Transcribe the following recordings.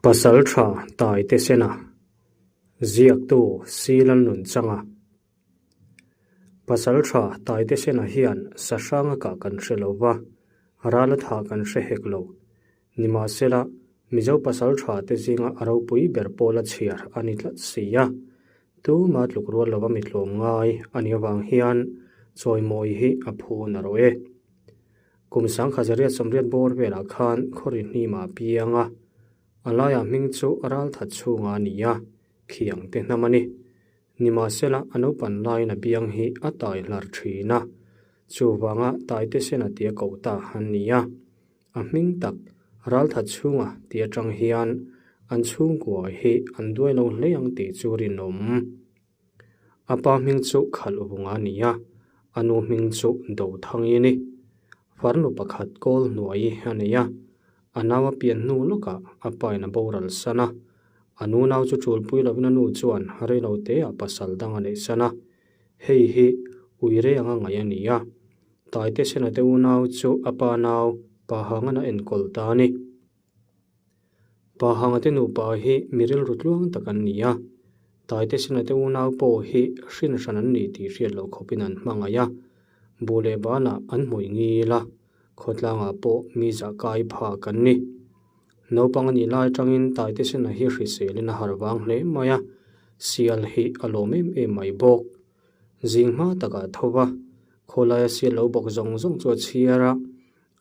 Pasaltha Taite Sena, Ziaktu Silan Nunchanga. Pasaltha Taite Sena hian sahranga kah kan hre lo va, rala thah kan hre hek lo. Nimahsela, Mizo pasaltha te zinga a ropui ber pawla chhiar a ni tlat si a. Tuma tluk rual lova mi tlawm ngai a nih avang hian chawimawi hi a phu na rawh e. Kum 1880 bawr velah khan khawri hnimah a piang a, a laiah hming chu a ral that chhungah a ni a, khiang te hnam a ni. Nimahsela a naupan laiin a biang hi a tai hlar thin a, chuvanga taite sena tia koh ta an ni a. A hming tak ral that chhunga ti atang hian an chhungkua hi an duai lo hle ang tih chu rinawm. A pa hming chu Khalh Vunga a ni a, a nu hming chu Dothangi a ni. Farnu pakhat kawl hnuai a nei a, a nau a pian hnu lawkah a pain a boral san a. A nu nau chu ṭulpui lovin a nu chuan reilo teah pasal dang a neih san a. Hei hi uire anga ngaih a ni a, Taite Senate unau chu a pa nau Pa Hangan a enkawl ta a ni. Pa Hangate nupa hi mi rilru tluang tak an ni a, Taite Senate unau pawh hi hrin hran an ni tih hriat loh khawpin an hmangaih a, bu leh banah an hmuih ngil a, khawtlangah pawh mi zah kai phak an ni. Naupang a nih lai atangin Taite Sena hi hriselin a harh vang hle mai a, sial hi a lawm em em mai bawk. Zing hma takah tho va, khawlaia sial lo bawk zawng zawng chu a chhiar a,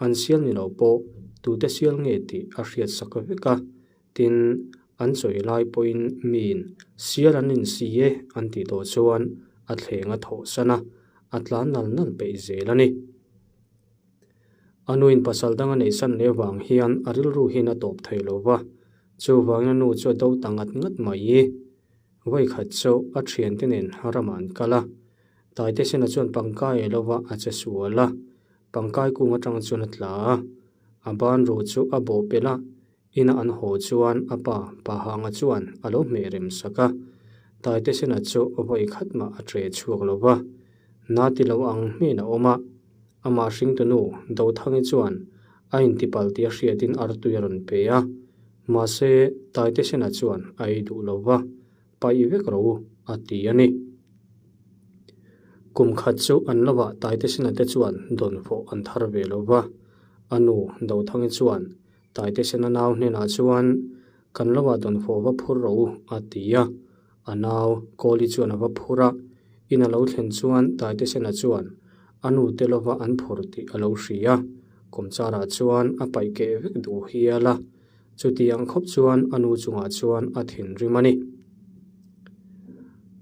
an sial ni lo pawh tute sial nge tih a hriat sak vek a, tin, an chawi lai pawhin miin sial an insi e an tih tawh chuan a thleng a thawh san a, a tlan nal nal peih zel a ni. A nuin pasal dang a neih san leh vang hian a rilru hian a tawp thei lo va, chuvangin a nu chu a do ta ngat ngat mai. Vawikhat chu a thiante nen ramah an kal a, Taite Sena chuan pangkai ei lova a che sual a, pangkai kung atang chuan a tla a, a ban ru chu a bawh pelh a, ina an haw chuan a pa Pahanga chuan a lo hmeh rem sak a, Taite Sena chu vawikhat mah a tre chhuak lo va, na ti lo ang hmin a awm a, amah hringtunu Dothangi chuan a intipal tih a hriatin artui a rawn pe a. Mahse, Taite Sena chuan a ei duh lo va, paih vek rawh u, a ti a ni. Kum khat chu an lovah Taite Sena te chuan dawnfawh an thar ve lo va. A nu Dothangi chuan Taite Sena nau hnenah chuan, Kan lovah dawnfawh va phur rawh u, a ti a. A nau Kawli chuan a va phur a. In a lo thlen chuan Taite Sena chuan a nu te lova an phur tih a lo hria. Kawmcharah chuan a paih keh vek duh hial a. Chuti ang khawp chuan a nu chungah chuan a thinrim a ni.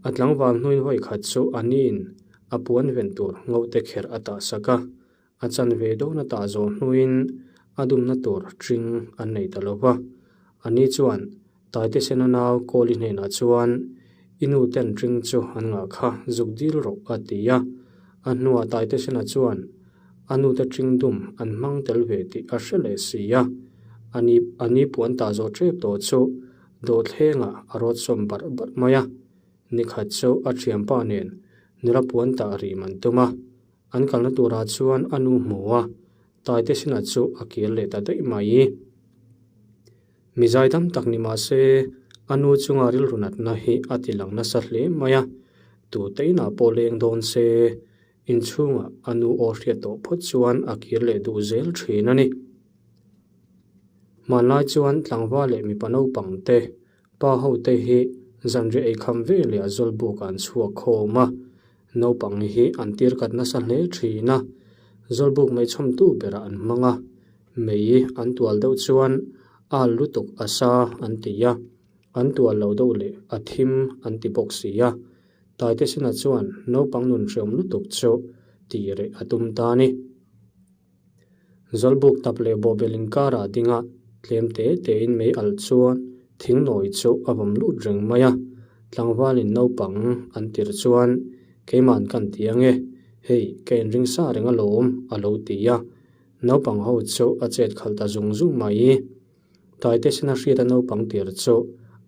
A tlangval hnuin vawi khat chu a niin a puan ven tur ngote kherh a tah sak a. A chan ve dawn a tah zawh hnuin a dumna tur ṭing an nei ta lo va. A ni chuan Taite Sena nau Kawli hnenah chuan, I nu ten ṭing chu an ngah kha zuk dil rawh a ti a. A hnuah Taite Sena chuan a nute ṭing dum an hmang tel ve tih a hre leh si a. A ni a ni puan tah zawh ṭep tawh chu dawhthlengah a rawt sawm barh barh mai a. Nikhat chu a ṭhianpa nen nula puan tah rim an tum a. An kalna turah chuan a nu hmu a, Taite Sena chu a kir leh ta daih mai. Mi zaidam tak ni mah se, a nu chunga rilru natna hi a ti lang nasa hle mai a, tute inah pawh leng dawn se, inchhungah a nu aw hriat tawh phawt chuan a kir leh duh zel thin a ni. Hmanlai chuan tlangval leh mipa naupang te, pa ho te hi zanriah eikham veleh a zawlbuk ah an chhuak khawm a, Naupang hi an tir kat nasa hle thin a, Zawlbuk mei chhawmtu berah an hmang a, mei an tual deuh chuan al lutuk a sa an ti a, an tual lo deuh leh a thim an ti bawk si a. Taite Sena chuan naupang nun hreawm lutuk chu tih reh a tum ta a ni. Zawlbuk tap leh bawhbel inkarah dinga tlem te tein mei alh chuan thing nawi chu a vawm lut reng mai a, tlangvalin naupang an tirh chuan keiman kan ti ange, hei ka inring sa reng alawm a lo ti a, naupang ho chu a chet khalh ta zung zung mai. Taite sena hriata naupang tir chu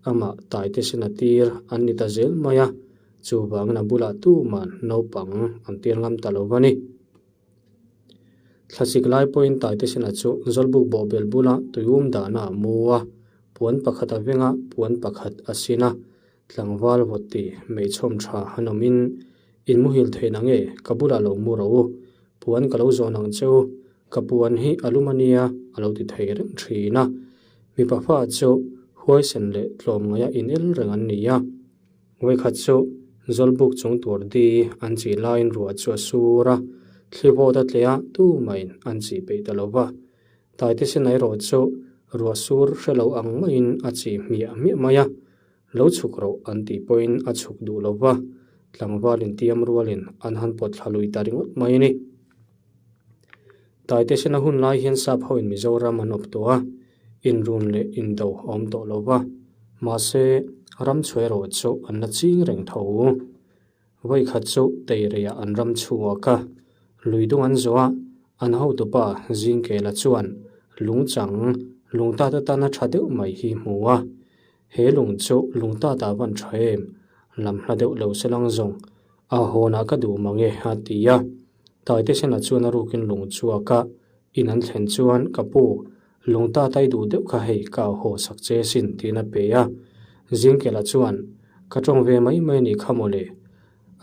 amah taite sena tir an ni ta zel mai a, chuvangin a bulah tuman naupang an tir ngam ta lo va ni. Thlasik lai pawhin Taite Sena chu Zawlbuk bawhbel bula tuium dahna a mu a. Puan pakhat a veng a, puan pakhat a sin a. Tlangval vawt ti meichhawm tha han awmin, In muhil thei na nge, ka bulah lo mu rawh u. Puan ka lo zawn ang che u, ka puan hi a lum a nia, a lo ti thei reng thin a. Mipa fa chu huaisen leh tlawmngaia inel reng an ni a. Vawikhat chu Zawlbuk chung tur di an chih laiin ruah chu a sur a, thli vawt a tleh a, tumahin an chih peih ta lo va. Taitesena erawh chu ruah sur hre lo ang maiin a chih hmiah hmiah mai a, lo chhuk rawh an tih pawhin a chhuk duh lo va, tlangval intiam rualin an han pawt thla lui ta ringawt mai a ni. Taitesena hun lai hian sap hoin Mizoram an awp tawh a, inrun leh indo a awm tawh lo va, mahse ram chhuah erawh chu an la ching reng tho. Vawikhat chu Teireiah an ram chhuak a, lui dung an zawh a, an hotupa Zingkela chuan lungchang lungtat atana tha deuh mai hi hmu a, he lung chu lungtat ah van tha em, lam hla deuh lo se lang zawng, a hawnah ka duh mang e a ti a. Taitesena chuan a rukin lung chhuak a, in an thlen chuan ka pu, lungtat ai duh deuh kha hei ka haw sak che sin tiin a pe a. Zingkela chuan, Ka tawng ve mai mai anih kha mawle,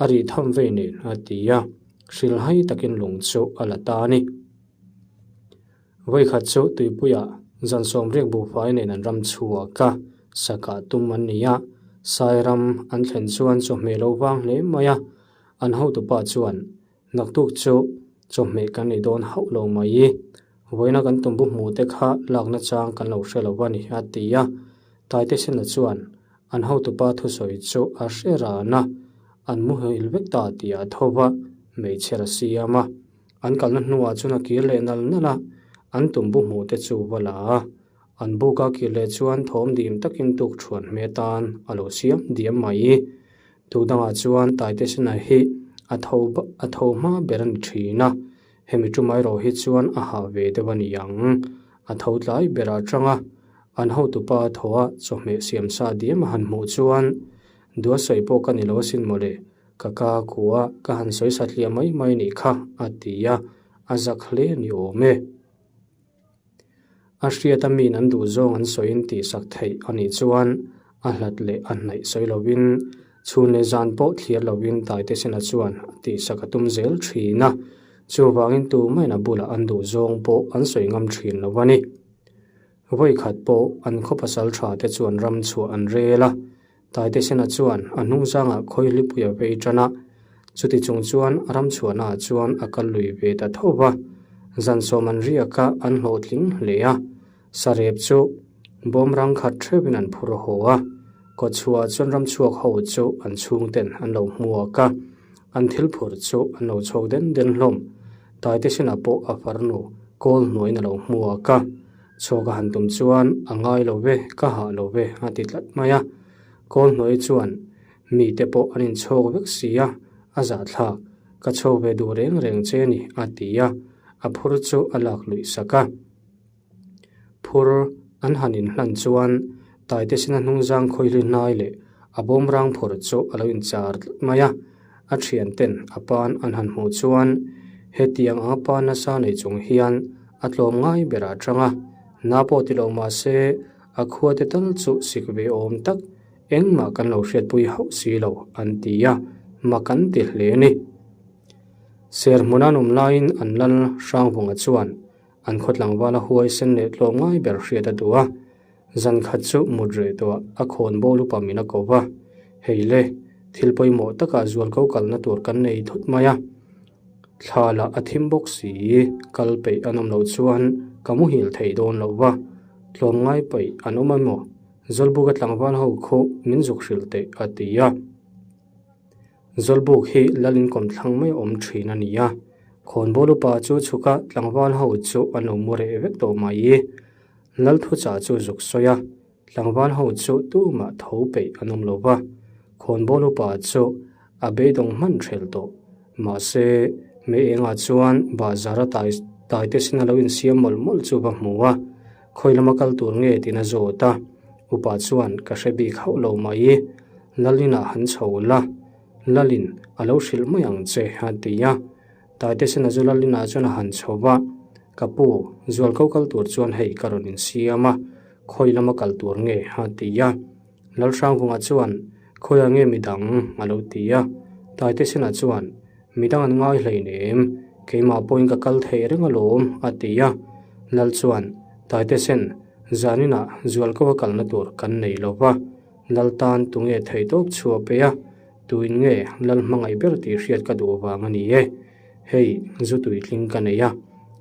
a rih tham vei nen a ti a, hrilhai takin lung chu a la ta a ni. Vawikhat chu tuipuiah zan sawmriak buhfai nen an ram chhuak a, sakah tum an ni a, Sairam an thlen chuan chawhmeh lo vang hle mai a, an hotupa chuan naktuk chu chawhmeh kan ei dawn hauh lo mai i, vawiina kan tumbu hmuh te kha lakna chang kan lo hre lo a ni a ti a, Taitesena chuan an hotupa thusawi chu a hre ran a, an muhil vek ta tih a tho va, hmeichher a siam a. An kalna hnuah chuan a kir leh nal nal a, an tumbu hmuh te chu va la a. An buk a kir leh chuan thawm dim takin tuk thuan hme tan a lo siam diam mai. Tuk dangah chuan Taitesena hi a tho a tho hma ber a ni thin a, hemi tum erawh hi chuan a hah ve deuh a ni ang. A tho tlai berah atang a, an hotupa a thaw a, chawhmeh siam sa diam a han hmuh chuan Duasawi pawh ka ni lo asin mawle, Ka ka kua ka han sawi satliah mai mai nih kha, a ti a, a zak hle a ni awm e. A hriat a min an duh zawng an sawiin tihsak theih a nih chuan a hlat leh a hnaih sawi lovin chhun leh zan pawh thlir lovin Taitesena chuan a tihsak a tum zel thin a, chuvangin tumah in a bulah an duh zawng pawh an sawi ngam thin lo a ni. Vawikhat pawh an khaw pasal tha te chuan ram chhuah an rel a, Taitesena chuan a hnungzangah khawihlipui a vei tan a, chuti chung chuan ram chhuahnaah chuan a kal lui ve ta tho va. Zan sawm an riak a, an hlawhtling hle a. Sarep chu bawm rang khat theuhin an phur haw a, kawtchhuahah chuan ramchhuak ho chu an chhungten an lo hmuak a, an thil phur chu an lo chho den den hlawm. Taitesena pawh a farnu kawl hnuaiin a lo hmuak a. Chaw ka han tum chuan a ngai lo ve, ka hah lo ve a ti tlat mai a. Kawl hnuai chuan mite pawh an inchhawk vek si a, a zahthlak, ka chhawk ve duh reng reng che ni a ti a, a phur chu a lak luih sak a. Phur an han inhlan chuan Taitesena hnungzang khawihli hnai leh a bawmrang phur chu a lo inchar tlat mai a. A thianten a pan an han hmuh chuan hetiang anga pa nasa nei chung hian a tlawm ngai berah atang a, na pawh ti lo mah se a khua te tal chu sik ve awm tak engmah kan lo hriatpui hauh si lo an ti a, mak an ti hle a ni. Serhmun an awm laiin an lal Hrangvunga chuan an khaw tlangvala huaisen leh tlawm ngai ber hriat a duh a, Zan khat chu mut reh tawh a khawn bawl upa min a ko va, Hei le, thil pawimawh takah zualko kalna tur kan nei thut mai a, thla lah a thim bawk si, kal peih an awm loh chuan ka muhil thei dawn loh va, tlawmngai peih an awm emaw, Zawlbuka tlangval ho khu min zuk hrilh teh a ti a. Zawlbuk hi lal inkawm thlang mai a awm thin a ni a, khawnbawl upa chu chhuka tlangval ho chu an lo mu reh vek tawh mai. Lalthucha chu zuk sawi a, tlangval ho chu tumah tho peih an awm lo va, khawnbawl upa chu a beidawng hman hrel tawh. Mahse, Mei engah chuan bahzara tai taite sin a lo insiam mawlh mawlh chu va hmu a, khawi lama kal tur nge tiin a zawt a, upa chuan ka hre bik hauh lo mai, Lalinah han chho la, Lalin a lo hrilh mai ang che a ti a. Taitesena chu Lalinah chuan a han chho va, Ka pu, zualko kal tur chuan hei ka rawn insiam a, Khawi lama kal tur nge? a ti a. Lalhrangvunga chuan, Khawiah nge midang? a lo ti a. Taitesena chuan, Midang an ngai hleinem, keimah pawhin ka kal thei reng alawm, a ti a. Lal chuan, Taitesen, zaninah Zualkova kalna tur kan nei lo va, Lal tan tunge thei tawp chhuah pe a, tuin nge Lal hmangaih ber tih hriat ka duh vang a ni e. Hei, zu tuitling ka nei a,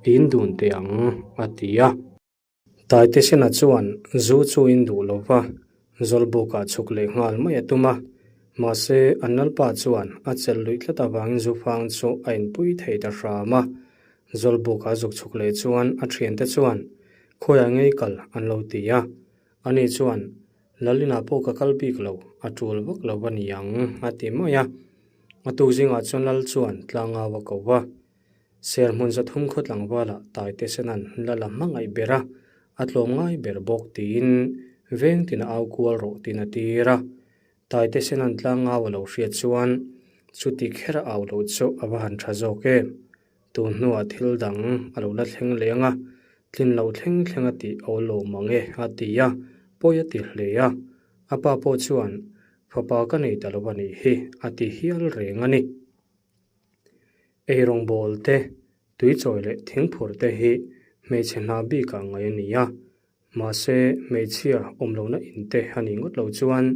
in dun teh ang, a ti a. Taitesena chuan zu chu in duh lo va, Zawlbukah chhuk leh nghal mai a tum a. Mahse, an lalpa chuan a chelh luih tlat avangin zufang chu a inpui thei ta hram a. Zawlbukah zuk chhuk leh chuan a thiante chuan, Khawiah ngei kal an lo ti a. Ani chuan, Lalinah pawh ka kal bik lo, a tul vak lo a ni ang, a ti mai a. A tuk zingah chuan lal chuan tlangau a ko va. Serhmun 300 khaw tlangvalah Taitesena'n lal a hmangaih ber a, a tlawm ngai ber bawk tiin veng tina au kual rawh tiin a tir a. Taitesena'n tlangau a lo hriat chuan chuti kher a au loh chu a va han tha zawk em. Tun hnuah thil dang a lo la thleng leh ang a, tlin lo thleng thleng a tih aw lo mang e a ti a, pawi a ti hle a. A pa pawh chuan, Fapa ka nei ta lo a nih hi a ti hial reng a ni. Eirawngbawl te, tuichawi leh thingphur te hi hmeichhe hna bikah ngaih a ni a. Mahse, hmeichhia awm lohna in te a nih ngawt lo chuan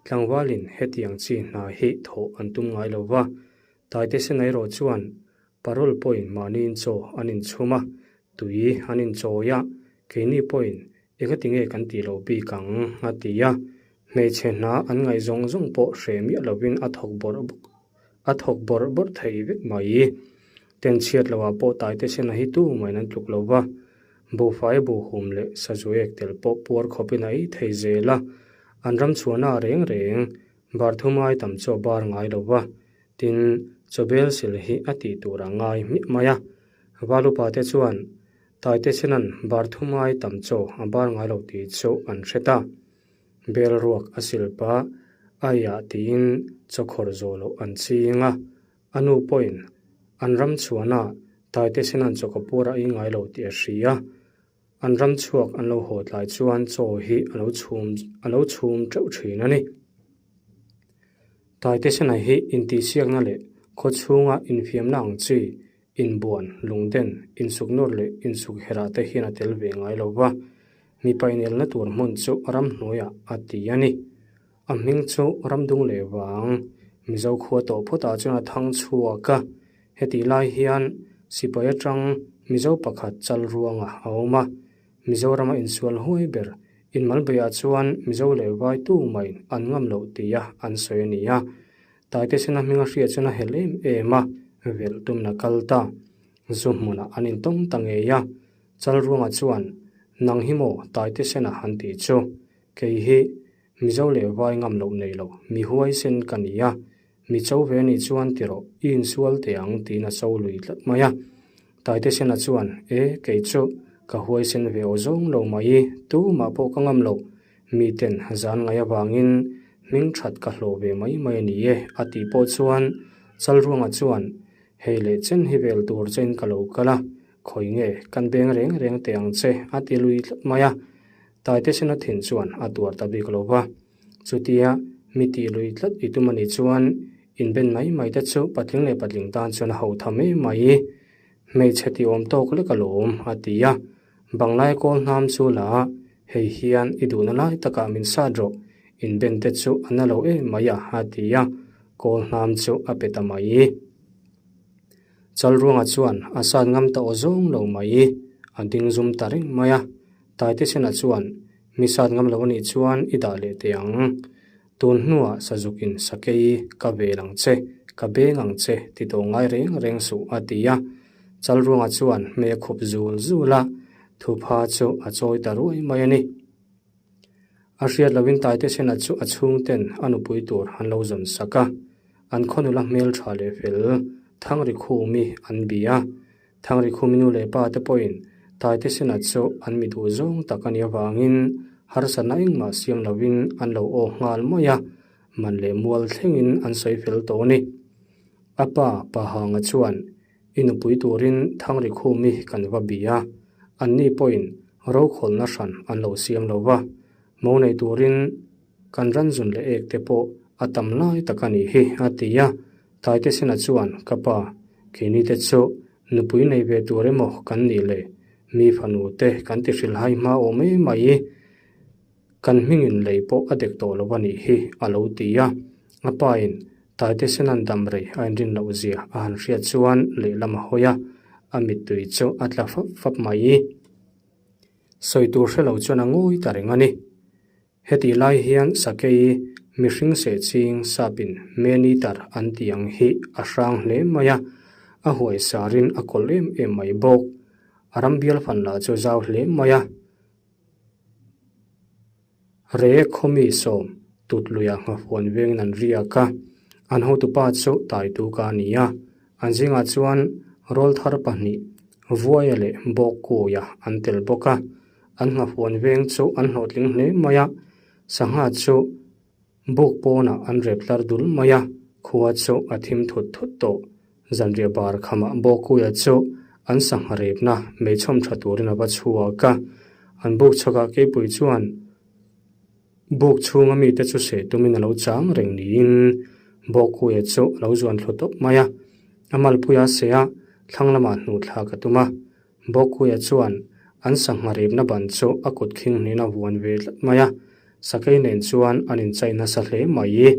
tlangvalin hetiang chi hna hi thawh an tum ngai lo va. Taitesena erawh chuan parole pawhin mahniin chaw an inchhum a, tui an inchawi a, keini pawhin engati nge kan tih loh bik ang a ti a. Hmeichhe hna an ngaih zawng zawng pawh hreh miah lovin a thawk bawrh bawk. A thawk bawrh bawrh thei vek mai. Ten chhiat lohah pawh Taitesena hi tu main an tluk lo va. Buhfai buhhum leh sazuek tel pawh puar khawpin a ei thei zel a. An ram chhuahna reng reng bar thumai tam chu a bar ngai lo va. Tin, chawbel sil hi a tih tur a ngai hmiah mai a. Valupa te chuan Taitesena'n bar thumai tam chaw a bar ngai lo tih chu an hre ta. Bel ruak a sil pah, Aiah tiin chawkhawr zawh loh an ching a, a nu pawhin an ram chhuahna Taitesena'n chawkawpur a ei ngai lo tih a hria. An ram chhuak an lo haw tlai chuan chaw hi a lo chhum a lo chhum teuh thin a ni. Taitesena hi intihsiakna leh khaw chhunga infiamna ang chi Inbuan, lungden, insuknawr leh insukherah te hian a tel ve ngai lo va, mipa inelna tur hmun chu ramhnuaiah a ti a ni. A hming chu ramdung leh vang, Mizo khua tawh phawtah chuan a thang chhuak a, hetih lai hian sipai atang Mizo pakhat chal ruangah a awm a, Mizorama insual huai ber inmalbeiah chuan Mizo leh vai tu maiin an ngam loh tia an sawi a ni a. Taitesena hminga hriat chuan a helh em em a, velh tumna kal ta. Zu hmunah an intawng ta ngei a. Chalruanga chuan, Nang hi maw Taitesena han tih chu? Kei hi Mizo leh vai ngam loh nei lo, mi huaisen ka ni a. Mi cho ve anih chuan ti rawh, i insual teh ang tiin a cho lui tlat mai a. Taitesena chuan, E, kei chu ka huaisen ve aw zawng lo mai, tumah pawh ka ngam lo. Miten zan ngaih avangin hming that ka hlawh ve mai mai a ni e, a tih pawh chuan Chalruanga chuan, Hei leh chen hi vel tur chein ka lo kal a, khawi nge kan beng reng reng teh ang che, a ti lui tlat mai a. Taitesena thin chuan a tuar ta bik lo va. Chutia mi tih lui tlat i tum a nih chuan inben mai mai te chu patling leh patling tan chuan a ho tha mai mai. Hmeichhe ti awm tawk lek alawm, a ti a. Banglai kawl hnam chu la, hei hian i duhna lai takah min sat rawh, inben te chu a na lo em mai a, a ti a, kawl hnam chu a pe ta mai. Chalruanga chuan a sat ngam ta aw zawng lo mai, a ding zum ta reng mai a. Taitesena chuan, Mi sat ngam lo a nih chuan i dah leh teh ang. Tun hnuah Sazukin sakei ka vel ang che, ka beng ang che ti tawh ngai reng reng suh a ti a. Chalruanga chuan hmeh khup zul zul a, thupha chu a chawi ta ruai mai a ni. A hriat lohin Taitesena chu a chhungten a nupui tur an lo zawn sak a, an khaw nula hmeltha leh fel Thangrikhumi an bia. Thangrikhumi nu leh pa te pawhin Taitesena chu an mi duh zawng tak a nih avangin harsatna engmah siam lovin an lo aw nghal mai a, man leh mual thlengin an sawi fel tawh a ni. A pa Pahanga chuan, I nupui turin Thangrikhumi kan va bi a, anni pawhin Rokhawlna hran an lo siam lo va, mo nei turin kan ranzun leh ek te pawh a tam lai tak a nih hi, a ti a. Taitesena chuan, Ka pa, keini te chu nupui nei ve tur emaw kan nih le, mi fanu te kan ti hrilhai hma awm em mai. Kan hmingin lei pawh a dek tawh lo a nih hi, a lo ti a. A pain Taitesena'n dam rei a inrin loh zia a han hriat chuan lehlam a hawi a, a mittui chu a tla fap fap mai. Sawi tur hre lo chuan a ngawi ta reng a ni. Hetih lai hian sakei mihring seh ching sapin man-eater an tih ang hi a hrang hle mai a, a huai sarin a kawlh em em mai bawk. A ram bial fan lah chu zau hle mai a. Re khawmi sawm tut luiah nghafuan vengin an riak a, an hotupa chu Taituka a ni a, an zingah chuan rawlthar pahnih Vuaia leh Bawkkuia an tel bawk a, an nghafuan veng chu an hlawhtling hle mai a, sangha chu Buk pawnah an rep tlar dul mai a, khua chu a thim thut thut tawh. Zanriah bar khamah Bawkkuia chu an sangha repna meichhawm tha turin a va chhuak a. An buk chhakah keipui chuan buk chhunga mite chu seh tumin a lo chang reng niin Bawkkuia chu a lo zuan thlu tawp mai a. A malpuia seh a, thlang lamah hnuh thlak a tum a. Bawkkuia chuan an sangha repna ban chu a kut khing hnin a vuan ve tlat mai a, sakei nen chuan an inchai nasa hle mai.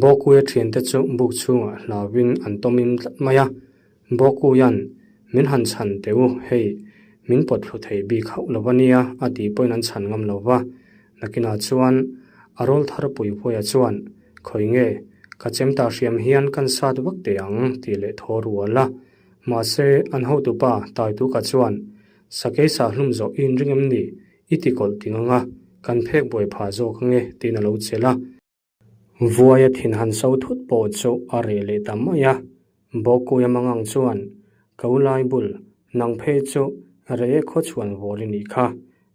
Bawkkuia thiante chu buk chhungah hlauin an tawmim tlat mai a, Bawkkuia'n min han chhan teh u, hei min pawt thlu thei bik hauh lo a nia a tih pawhin an chhan ngam lo va. Nakinah chuan a rawl thar Puipuia chuan, Khawi nge, ka chem ta hriam hian kan sat vak teh ang tih leh thaw rual a. Mahse, an hotupa Taituka chuan, Sakei sah hlum zawh i inring em ni? I ti kawlh ting anga, kan phek buai phah zawk ange, tiin a lo chelh a. Vuaia thin han so thut pawh chu a reh leh ta mai a. Bawkkuia mangang chuan, Ka u lai bul, nang phei chu reh khaw chhuan vawl i nih kha,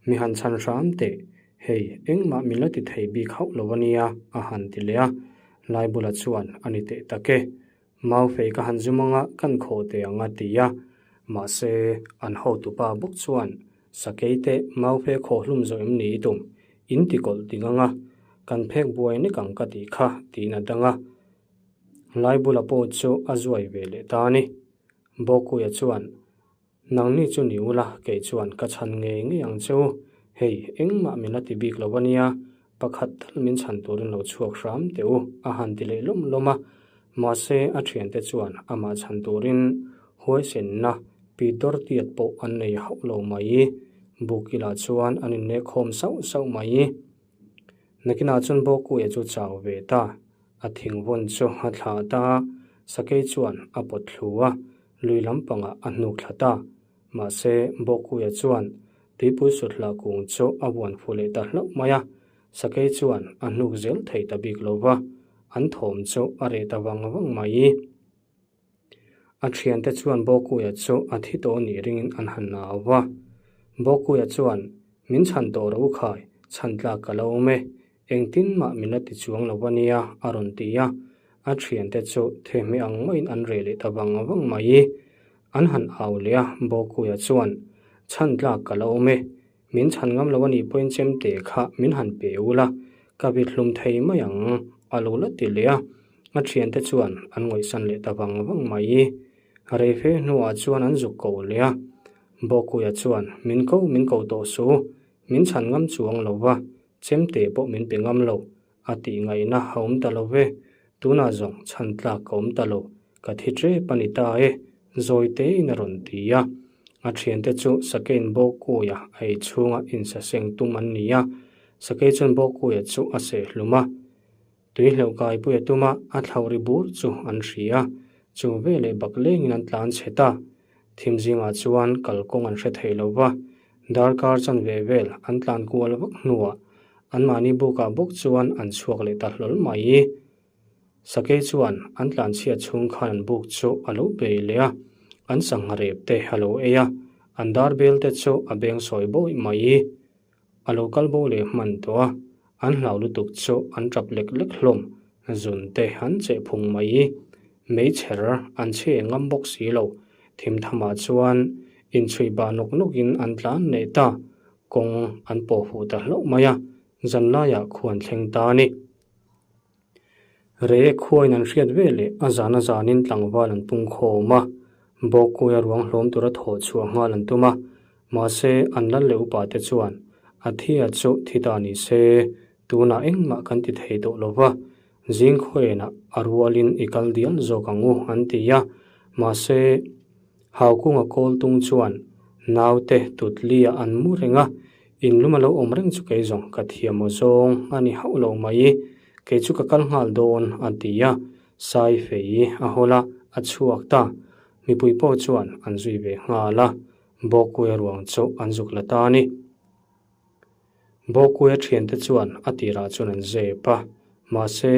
mi han chhan hram teh, hei engmah min la ti thei bik hauh lo a nia, a han ti leh a. Laibula chuan, A ni teh tak e, Mau fei ka han zum anga kan khawh teh ang a ti a, mahse an hotupa bawk chuan sakei te mau fe khawh hlum zawh em ni i tum, in ti kawlh ding anga kan phek buai nek ang ka tih kha tiin a dang a. Laibula pawh chu a zuai ve leh ta a ni. Bawkkuia chuan Nangni chu ni ula, kei chuan ka chhan ngei ngei ang che u. Hei, engmah min la ti bik lo a nia, pakhat tal min chhan turin lo chhuak hram teh u, a han ti leh lawm lawm a. Mahse, a thiante chuan amah chhan turin huaisenna pi dawrtiat pawh an nei hauh lo mai. Bukilah chuan an innek khawm sauh sauh mai. Nakinah chuan Bawkkuia chu chau ve ta, a thingvawn chu a thlah ta a, sakei chuan a pawt thlu a, lui lampangah a hnuk thla ta. Mahse, Bawkkuia chuan tuipui suthlaa kung chu a vuan fu leh ta hlauh mai a, sakei chuan a hnuk zel thei ta bik lo va, an thawm chu a reh ta vang vang mai. A thiante chuan Bawkkuia chu a thi tawh nih ringin an han nau va. Bawkkuia chuan, Min chhan tawh ro khai, chhan tlak ka lo awm e. Engtin mah min la ti chuang lo a nia, a rawn ti a. A thiante chu thehmeh ang maiin an reh leh ta vang vang mai. An han au leh a, Bawkkuia chuan, Chhan tlak ka lo awm e. Min chhan ngam lo a nih pawhin chemte kha min han pe ul a, ka vit hlum thei mai ang, a lo la ti leh a. A thiante chuan an ngawihsan leh ta vang vang mai. Reife hnuah chuan an zuk ko leh a. Bawkkuia chuan, Min ko, min ko tawh su, min chhan ngam chuang lo va, chemte pawh min pe ngam lo, a tih ngaihna a awm ta lo ve. Tunah zawng chhan tlak ka awm ta lo, ka thi ṭep a ni ta e, zawi tein a rawn ti a. A thiante chu Sakein Bawkkuia a ei chhunga insaseng tum an ni a, Sakei chuan Bawkkuia chu a seh hlum a. Tui hleuh kaipui a tum a, a thlauh ri bur chu an hria. Chu veleh bak lengin an tlan chhe ta. Thim zingah chuan kalkawng an hre thei lo va, darkar chanve vel an tlan kual vak hnuah anmahni bukah bawk chuan an chhuak leh ta hlawl mai. Sakei chuan an tlan chhiat chhung khan an buk chu a lo bei leh a, an sangha rep te a lo ei a, an dar bel te chu a beng sawi bawih mai. A lo kal bo leh hman tawh a, an hlau lutuk chu an tap lek lek hlawm, zun te an cheh phung mai. Meichher an chhe ngam bawk si lo, thim thamah chuan Inchhui bah nawk nawkin an tlan leh ta. Kawng an pawh fuh ta hlauh mai a, zanlaiah khuan thleng ta a ni. Reh khuain an hriat ve leh a zan a zanin tlangval an pung khawm a, Bawkkuia ruang hlawm tura thawh chhuah nghal an tum a, mahse an lal leh upa te chuan a thia chu thi ta ni se, tunah engmah kan ti thei tawh lo va, zing khuaenah a rualin i kal dial zawk ang u an ti a, mahse Haukunga kawl tung chuan naute tutlia an mu reng a, in lum a lo awm reng chu kei zawng ka thiam aw zawng a ni hauh lo mai, kei chu ka kal nghal dawn a ti a, Sai fei a hawl a, a chhuak ta. Mipui pawh chuan an zui ve nghal a, Bawkkuia ruang chu an zuk la ta a ni. Bawkkuia thiante chuan a tirah chuan an zep a, mahse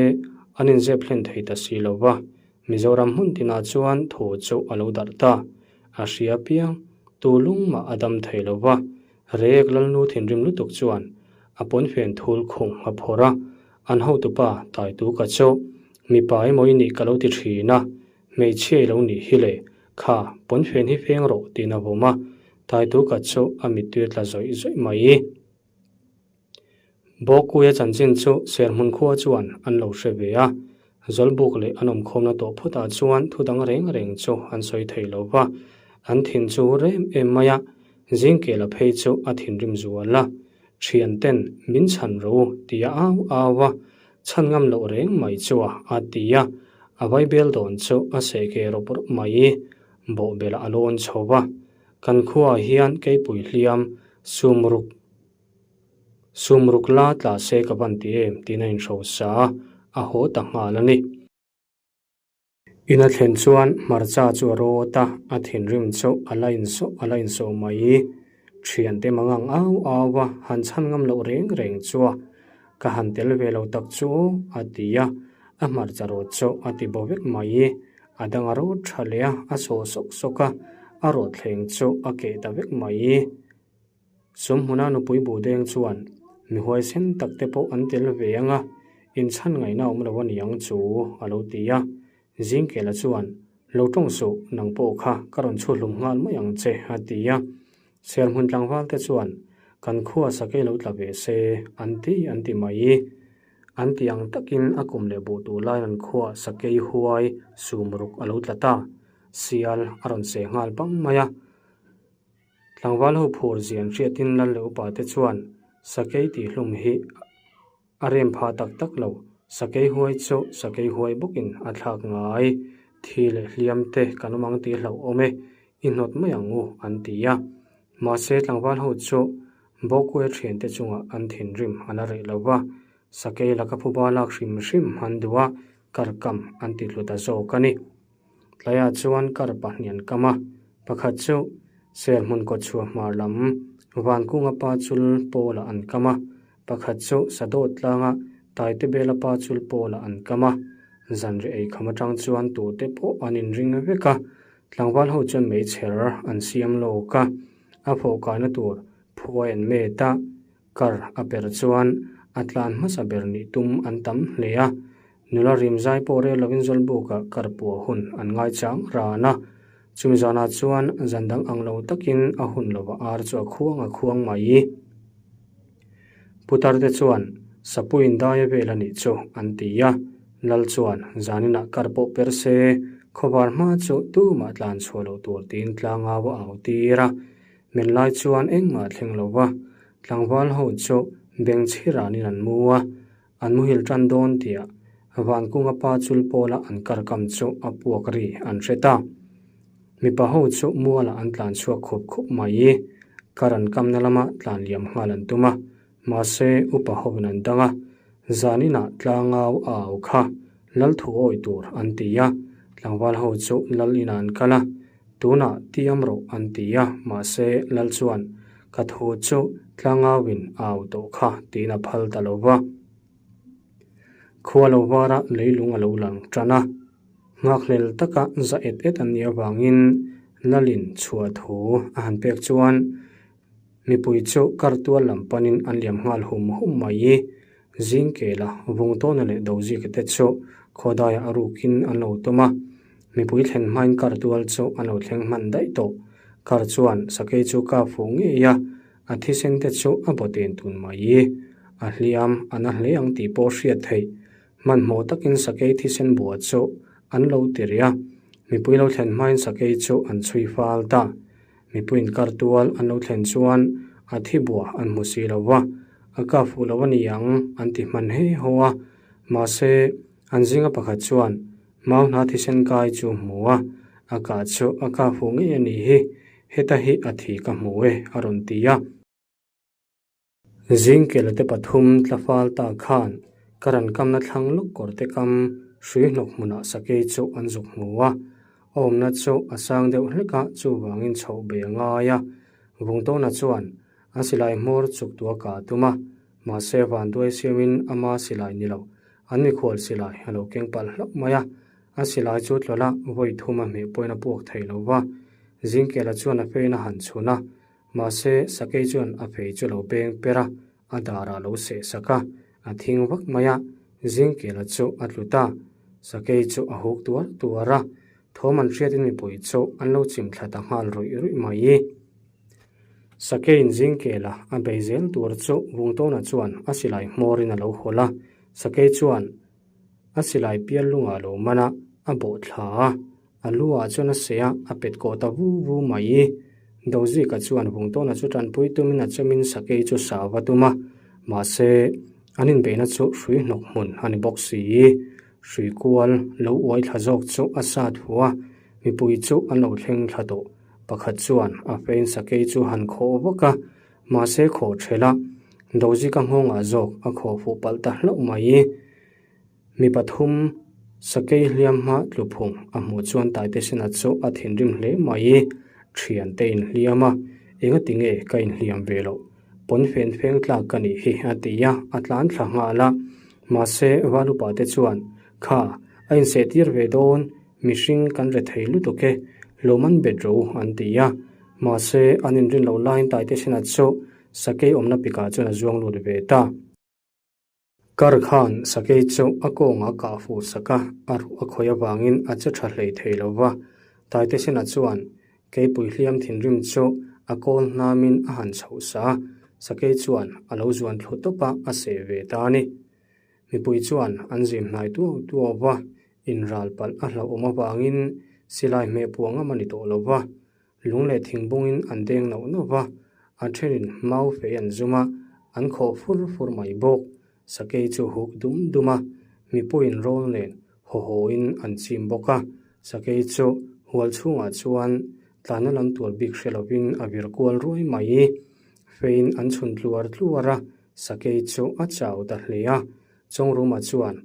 an inzep hlen thei ta si lo va, Mizoram hmun tinah chuan thu chu a lo darh ta. A hria piang, tu lung mah a dam thei lo va, Rek Lalnu thinrim lutuk chuan a pawnfen thul khung a phawrh a, an hotupa Taituka chu mipa emaw i nih ka lo ti thin a, hmeichhia i lo nih hi le, kha pawnfen hi feng rawh tiin a vawm a, Taituka chu a mittui a tla zawih zawih mai. Bawkkuia chanchin chu Serhmun khua chuan an lo hre ve a, Zawlbuk leh an awmkhawmna tawh phawtah chuan thu dang reng reng chu an sawi thei lo va, an thin chu rem em mai a, Zingkela phei chu a thinrim zual a, Thianten min chhan ro tia au au a, chhan ngam loh reng mai chu a a ti a, a vaibel dawn chu a seh ke rawp rawp mai, bawhbelah a lawn chho va, kan khuaah hian keipui hliam sumruk Sumruk la tla se ka van ti em tiin a inhrosa a, a haw ta nghal a ni. In a thlen chuan hmarcha chu a rawt a, a thinrim chu a la insawh a la insawh mai. Thiante mangang au au a, han chhan ngam loh reng reng chu a, ka han tel ve lo tak chu a ti a, a hmarcha rawt chu a ti bo vek mai. A dang a rawt tha leh a, a sawh sawk sawk a, a rawt thleng chu a keh ta vek mai. Sumhmuna nupui Buhdeng chuan mi huaisen tak te pawh an tel ve ang a, inchhan ngaihna awm lo a ni ang chu a lo ti a. Zingkela chuan, Lo tawng suh, nang pawh kha ka rawn chhu hlum nghal mai ang che a ti a. Serhmun tlangval te chuan, Kan khua sakei lo tla ve se, an ti an ti mai. An ti ang takin a kum leh buh tur laiin an khua sakei huai sumruk a lo tla ta. Sial a rawn seh nghal bang mai a. Tlangval ho phur zian hriatin lal leh upa te chuan sakei tih hlum hi a rem phah tak tak lo, sakei huai chu sakei huai bawkin a thlak ngai, thi leh hliam te kan awm ang tih hlauh awm e, i hnawt mai ang u an ti a. Mahse tlangval ho chu Bawkkuia thiante chungah an thinrim a la reh lo va, sakei laka phuba lak hrim hrim an duh a, karkam an ti tlu ta zawk a ni. Tlaiah chuan kar pahnih an kam a, pakhat chu Serhmun kawtchhuah hmar lam Vankunga pa chul pawlah an kam a, pakhat chu Sadawt tlanga Taitebela pa chul pawlah an kam a. Zanri eikham atang chuan tute pawh an inring vek a, tlangval ho chuan meichher an siam lawk a, a fawhkaina tur phuai an met a, Kar a per chuan a tlan hmasa ber nih tum an tam hle a, nula rim zai pawh rel lovin Zawlbukah kar puah hun an ngaichang ran a. Chumi zanah chuan zan dang ang lo takin a hun lova ar chu a khuang a khuang mai. Putar te chuan Sapuiin dai a vel a nih chu an ti a, Lal chuan zaninah kar pawh per se, khawvar hma chu tumah tlan chhuah loh tur tiin tlangau a au tir a. Min lai chuan engmah a thleng lo va, tlangval ho chu beng chhiranin an mu a, an muhil tan dawn tihah Vankunga pa chul pawla an karkam chu a puak ri an hre ta. Mipa ho chu mualah an tlan chhuak khup khup mai. Kar an kamna lama tlan liam nghal an tum a, mahse upa hovin an dang a, zaninah tlangau a au kha Lal thu awi tur an ti a, tlangval ho chu Lal inah an kal a, tunah tiam rawh an ti a, mahse Lal chuan ka thu chu tlangauin a au tawh kha tiin a phal ta lo va. Khua lo vara leilung a lo lang tan a, nghakhlel taka za et et an nih avangin Lalin chhuah thu a han pek chuan Mipui chu kar tual lam panin an liam nghal hum hum mai. Zingkela, Vungtawna leh Dozika te chu khawdaiah a rukin an lo tum a. Mipui thlen hmain kar tual chu an lo thleng hman daih tawh. Kar chuan sakei chu kap fuh ngei a, a thisen te chu a baw ten tun mai. A hliam a na hle ang tih pawh hriat theih. Hmanhmawh takin sakei thisen bua chu an lo ti rih a, mipui lo thlen hmain sakei chu an chhui fal ta. Mipuiin kar tual an lo thlen chuan a thi bua an hmu si lo va, a kap fuh lo a ni ang an ti hman hei haw a. Mahse, an zinga pakhat chuan mau hna thisen kai chu hmu a, a kah chu a kap fuh ngei a nih hi, heta hi a thi ka hmu e a rawn ti a. Zingkela te pathum tlafal ta khan ka ran kamna thlang lawk kawr te kam hrui hnawk hmunah sakei chu an zuk hmu a, a awmna chu a sang deuh hlek a chuvangin chhoh bei a ngai a. Vungtawna chuan a silai hmawr chuk tua kah a tum a, mahse vanduai siamin ama silai ni lo, an mikhual silai a lo keng palh hlauh mai a, a silai chu tlawlh a vawi thum a hmeh pawhin a puak thei lo va. Zingkela chuan a fein a han chhun a, Mahse, sakei chuan a fei chu lo peng per a, a darah lo seh sak a, a thing vak mai a, Zingkela chu a tlu ta. Sakei chu a huk tuar tuar a, thawm an hriatin mipui chu an lo chim thla ta nghal ruih ruih mai. Sakeiin Zingkela a bei zel tur chu Vungtawna chuan a silai hmawrin a lo hawlh a, sakei chuan a silai pial lungah lo man a, a bawh thla a. A lu ah chuan a seh a, a pet kawh ta vu vu mai. Dozika chuan Vungtawna chu tanpui tumin a chemin sakei chu sa va tum a, mahse, an inbeihna chu hrui hnawk hmun a ni bawk si. Hrui kual lo uai thla zawk chu a sat hu a, mipui chu an lo thleng thla tawh. Pakhat chuan a fein sakei chu han khawh vak a, mahse khawh ṭhelh a, Dozika nghawngah zawk a khawh fuh palh ta hlauh mai. Mi pathum sakei hliam hma tluphung a hmuh chuan Taitesena chu a thinrim hle mai. Thian te inhliam a, enga ti nge ka inhliam ve loh? Pawn fen feng tlak ka nih hi a ti a, a tlan thla nghal a. Mahse, Valupa te chuan, Kha, a insehtir ve dawn, mihring kan re thei lutuk e, lawm an bet ro an ti a. Mahse, an inrin loh laiin Taitesena chu sakei awmna pikah chuan a zuang lut ve ta. Kar khan sakei chu a kawngah kah fuh sak a, a ruh a khawih avangin a che tha hlei thei lo va. Taitesena chuan keipui hliam thinrim chu a kawl hnamin a han chhoh sa a, sakei chuan a lo zuan thlu tawp a, a seh ve ta a ni. Mipui chuan an zim hnai tuau tuau va, inral palh a hlauhawm avangin silai hmeh puang ngam a ni tawh lo va. Lung leh thingbungin an deng nauh nauh va, a thenin mau fei an zum a, an khawh fur fur mai bawk. Sakei chu huk dum dum a, mipuiin rawl nen haw hawin an chim bawk a. Sakei chu hual chhungah chuan tlanna lam tur bik hre lovin a vir kual ruai mai. Feiin an chhun tluar tluar a, sakei chu a chau ta hle a. Chawngruma chuan,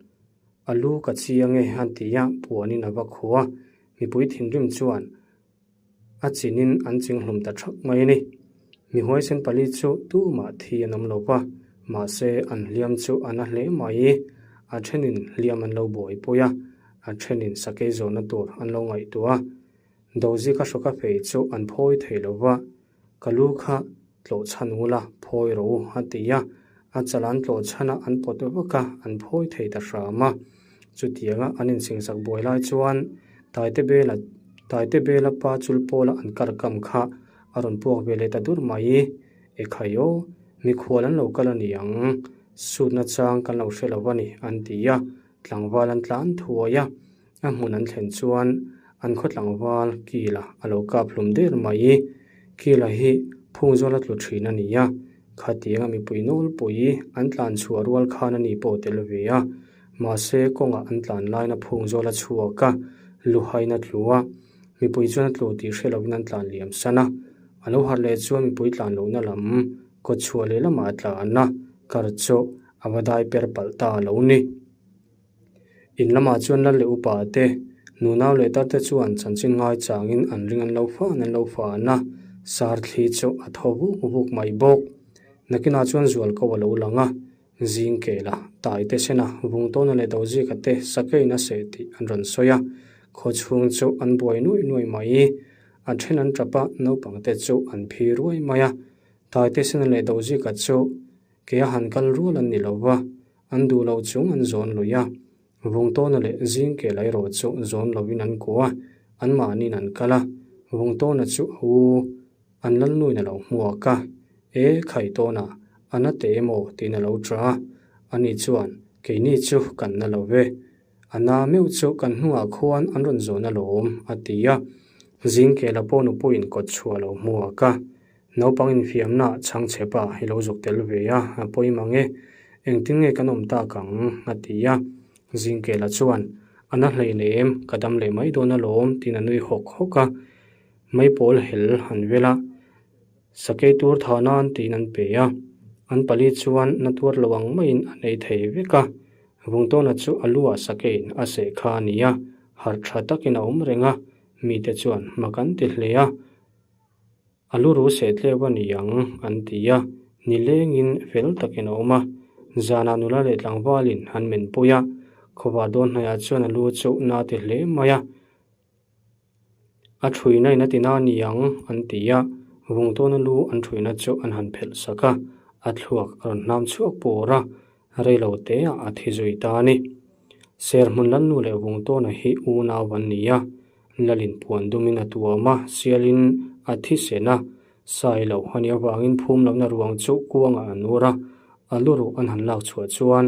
A lu ka chiang e a ti a, puanin a va khuh a. Mipui thinrim chuan, A chinin an chinghlum ta thak mai a ni. Mi huaisen pali chu tumah thi an awm lo va, mahse an hliam chu a na hle mai. A thenin hliam an lo buaipui a, a thenin sakei zawhna tur an lo ngaihtuah a. Dozika hrawka fei chu an phawi thei lo va, Ka lu kha tlawh chhan ula, phawi rawh u, a ti a. A chal an tlawh chhan a, an pawt vak a, an phawi thei ta hram a. Chutianga an insingsak buai lai chuan Taite Bela Taite Bela pa chul pawla an kar kam kha a rawn puak ve leh ta dur mai. Ekhai aw, mikhual an lo kal a ni ang, sutna chang kan lo hre lo a ni, an ti a. Tlangval an tlan thuai a. A hmun an thlen chuan an khaw tlangval Kila a lo kap hlum der mai. Kila hi phungzawl a tlu thin a ni a, khatianga mipui nawlpui an tlan chhuah rual khan a ni pawh tel ve a. Mahse kawngah an tlan laina phungzawl a chhuak a, luhain a tlu a, mipui chuan a tlu tih hre lovin an tlan liam san a. A lo harh leh chuan mipui tlan lohna lam kawtchhuah leh lamah a tlan a, kar chu a va dai per palh ta a lo ni. In lamah chuan lal leh upa te, nunau leh tar te chuan chanchin ngai changin an ring an lo fan an lo fan a, sar thli chu a thaw vuk vuk mai bawk. Nakinah chuan zualko a lo lang a, zing kela, tai te sena, vungtawna leh dozika te sakeiin a seh tih an rawn sawi a, khaw chhung chu an buai nuai nuai mai. A then an tap a, naupang te chu an phi ruai mai a, tai te sena leh dozika chu Ke a han kal rual an ni lo va, an duh lo chung an zawn lui a. Vungtawna leh zing ke lai rawh chu zawn lovin an kuah a, anmahniin an kal a. Vungtawna chu a u an lalnuin a lo hmuak a, E Khaitawna, a na teh emaw tiin a lo ṭah a. Ani chuan, Keini chu kan na lo ve. A na meuh chu kan hnungah khuan an rawn zawn alawm, a ti a. Zingkela pawh nupuiin kawt chhuah a lo hmuak a. Naupang infiamna chhang chhe pa i lo zuk tel ve a, a pawi mang e. Engtin nge kan awm tak ang? a ti a. Zingkela chuan, A na hleinem, ka dam leh mai dawn alawm, tiin a nui hawk hawk a. Maipawl hel an vel a, sakei tur tha nan tiin an pe a. An pali chuan na tuar lo ang maiin an ei thei vek a. Vungtawna chu a lu ah sakeiin a seh kha a ni a, harh tha takin a awm reng a, mite chuan mak an ti hle a. A lu ru seh tleu a ni ang an ti a, nilengin fel takin a awm a. Zanah nula leh tlangvalin an menpui a, khawvar dawn hnaiah chuan a lu chu na ti hle mai a. A thuina in a ti na ni ang an ti a, Vungtawna lu an thuina chu an han phelh sak a, a thluak a rawn hnam chhuak pur a, reilo te ah a thi zui ta a ni. Serhmun Lalnu leh Vungtawna hi unau an ni a, Lalin puan dumin a tuam a, sialin a thi sen a, Sailo a nih avangin phum lohna ruang chu kuangah an ur a, a lu ruh an han lak chhuah chuan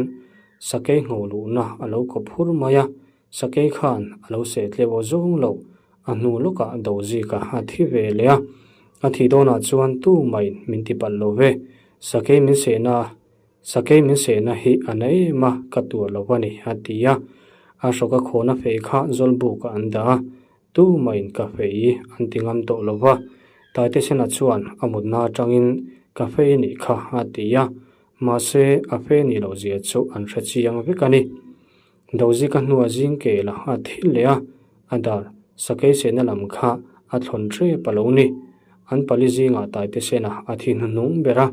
sakei ngho luhna a lo kawp hur mai a, Sakei khan a lo seh tleuh aw zawng lo, a hnu lawkah Dozika a thi ve leh a, a thih dawnah chuan tu maiin min ti palh lo ve, sakei min sehna sakei min sehna hi a na em a, ka tuar lo a ni a ti a, a hrawka khawna fei kha Zawlbukah an dah a, tu maiin ka fei an ti ngam tawh lo va, Taitesena chuan a mutna atangin ka fei nih kha a ti a, mahse a fei nih loh zia chu an hre chiang vek a ni. Dozika hnua zing kel a a thi leh a, a dar sakei sehna lam kha a thlawn hrep a lo ni. An pali zingah taite sena a thi hnuhnung ber a.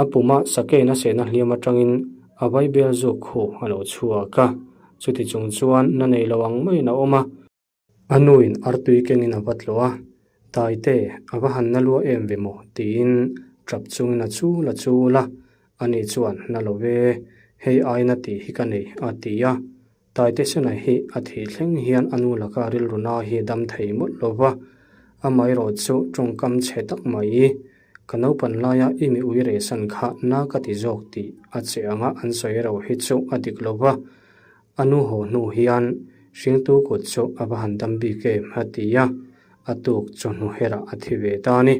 A puma sakeina sehna hliam atangin a vaibel zuk khu a lo chhuak a, chuti chung chuan na nei lo ang maiin a awm a. A nuin artui kengin a va tlawh a, Taite, a va han na lua em ve maw? tiin tap chungin a chul a chul a. Ani chuan, Na lo ve, hei aina tih hi ka nei, a ti a. Taite Sena hi a thih thleng hian a nu laka rilru na hi dam thei mawlh lo va, amaherawh chu tawngkam chhe tak mai, Ka naupan laia i mi ui rehsan kha na ka ti zawk tih a che anga an sawi reuh hi chu a dik lo va. A nu haw hnu hian hringtu kut chu a va han dam bik em a ti a, a tuk chawhnu herah a thi ve ta a ni.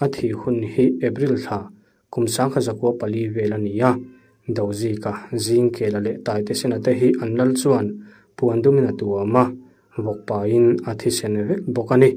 A thih hun hi April thla kum 1904 vel a ni a, Dozika, Zingkela leh Taitesena te hi an lal chuan puan dumin a tuam a, vawkpain a thisen vek bawk a ni.